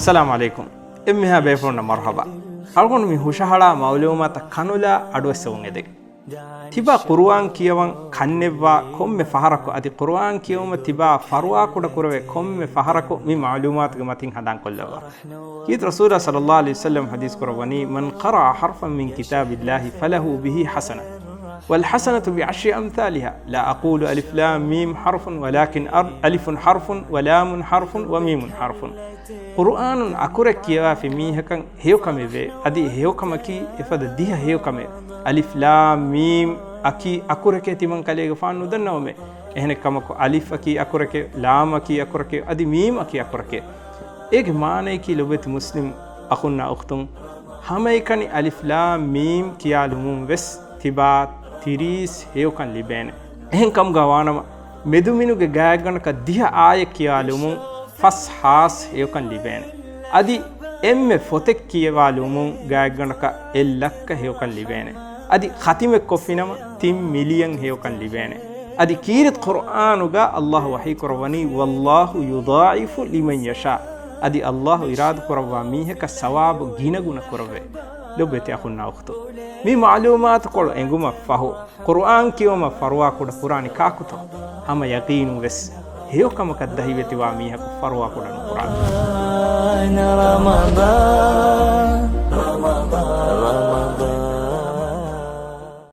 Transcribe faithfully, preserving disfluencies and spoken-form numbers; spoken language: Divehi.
އައްސަލާމު ޢަލައިކުމް. އެންމެހާ ބޭފުޅުންނަށް މަރުޙަބާ. އަޅުގަނޑު މި ހުށަހަޅާ މަޢުލޫމާތަށް ކަނުލާ އަޑުއެއްސެވުން އެދެން. ތިބާ ޤުރުއާން ކިޔަވަން ކަންނެއްވާ ކޮންމެ ފަހަރަކު، އަދި ޤުރުއާން ކިޔެވުމަށް ތިބާ ފަރުވާކުޑަ ކުރެވޭ ކޮންމެ ފަހަރަކު މި މަޢުލޫމާތުގެ މަތިން ހަނދާންކޮށްލައްވާ. ކީރިތި ރަސޫލާ ޞައްލައްލާހު ޢަލައިހި ވަސައްލަމް ޙަދީޘް ކުރައްވަނީ، "من قرأ حرفا من كتاب الله فله به حسنة، والحسنة بعشر أمثالها، لا أقول ألف لام ميم حرف، ولكن أر-، ألف حرف، ولام حرف، وميم حرف." ޤުރުއާނުން އަކުރެއް ކިޔަވާފި މީހަކަށް ހެޔޮކަމެވޭ. އަދި ހެޔޮކަމަކީ އެފަދަ ދިހަ ހެޔޮކަމެއް. އަލިފް ލާމް މީމް އަކީ އަކުރެކޭ ތިމަން ކަލޭގެފާނު ނުދަންނަވަމޭ. އެހެނެއްކަމަކު، އަލިފް އަކީ އަކުރެކޭ، ލާމް އަކީ އަކުރެކޭ، އަދި މީމް އަކީ އަކުރެކޭ. އޭގެ މާނަޔަކީ ލޮބުވެތި މުސްލިމް އަޚުންނާ އުޚްތުން، ހަމައެކަނި އަލިފް ލާމް މީމް ކިޔާލުމުން ވެސް ތިބާ ތިރީސް ހެޔޮކަން ލިބޭނެ. އެހެން ކަމުގަ ވާނަމަ، މެދުމިނުގެ ގާތްގަނޑަކަށް ދިހަ އާޔަތް ކިޔާލުމުން ފަސް ހާސް ހެޔޮކަން ލިބޭނެ. އަދި އެންމެ ފޮތެއް ކިޔަވާލުމުން ގާތްގަނޑަކަށް އެއް ލައްކަ ހެޔޮކަން ލިބޭނެ. އަދި ޚަތިމެއް ކޮށްފިނަމަ ތިން މިލިއަން ހެޔޮކަން ލިބޭނެ. އަދި ކީރިތި ޤުރުއާނުގަ ﷲ ވަޙީ ކުރައްވަނީ، "والله يضاعف لمن يشاء." އަދި ﷲ އިރާދަ ކުރައްވާ މީހަކަށް ސަވާބު ގިނަގުނަ ކުރައްވޭ. ލޮބުވެތި އަޚުންނާ އުޚްތު، މި މަޢުލޫމާތުކޮޅު އެނގުމަށް ފަހު، ޤުރުއާން ކިޔުމަށް ފަރުވާ ކުޑަ ކުރާނީ ކާކުތޯ؟ ހަމަ ޔަޤީނުން ވެސް ހެޔޮކަމަކަށް ދަހިވެތިވާ މީހަކު ފަރުވާ ކުޑަ ނުކުރާނެ.